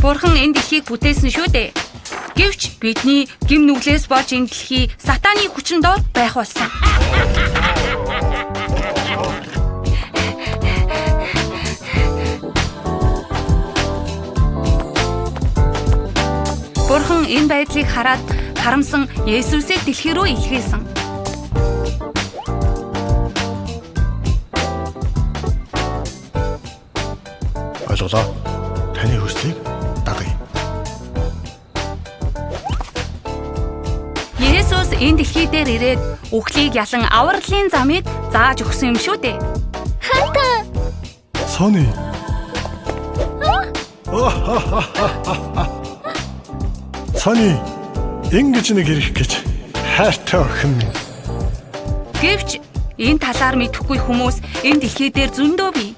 Бурхан энэ дэлхийг бүтээсэн шүү дээ. Гэвч бидний гэм нүглээс болж энэ дэлхий сатааны хүчин дор байх болсон. Бурхан энэ байдлыг хараад харамсан Есүсийг дэлхий рүү илгээсэн. Ойлголоо. Таны хүслийг дагая. Есүс энэ дэлхий дээр ирээд үхлийг ялан авралын замыг зааж өгсөн юм шүү дээ. Ханта. Сони. Сони, ингэж нэг ирэх гэж хайртай охин минь. Гэвч энэ талаар мэдэхгүй хүмүүс энэ дэлхий дээр зөндөө бий.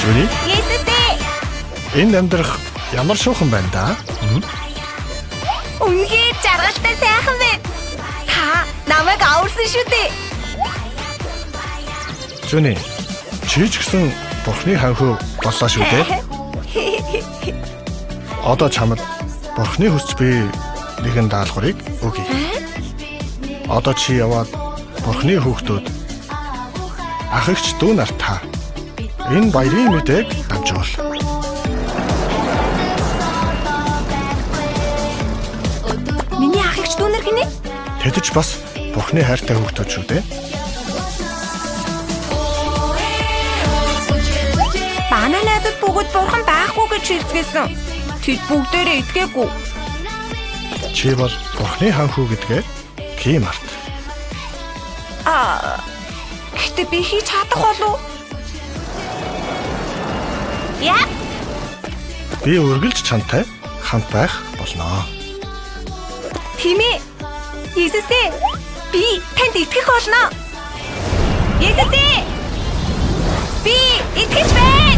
Жүни, Есүсээ. энд амьдрах ямар шуухан байна да? Үнэхээр жаргалтай сайхан байна. Та намайг аварсан шүү дээ. Жүни, чи ч гэсэн бурхны ханхүү боллоо шүү дээ. Одоо чамд бурхны хүсч би нэгэн даалгаврыг өгье. Одоо чи яваад бурхны хүүхдүүд ах эгч дүү нар та энэ баярын мэдээг дамжуул. Миний ах эгч дүү нар гинэ? Тэд ч бас бурхны хайртай хүүхдүүд шүү дээ. Манай найзууд бүгд бурхан байхгүй гэж хэлцгээсэн. Тэд бүгдээрээ итгээгүй. Чи бол бурхны ханхүү гэдгээ кий март. Аа. Гэхдээ би хийж чадах болов уу? Яа. Би үргэлж чамтай хамт байх болно. Тийм ээ. Есүсээ би танд итгэх болно. Есүсээ би итгэж байна.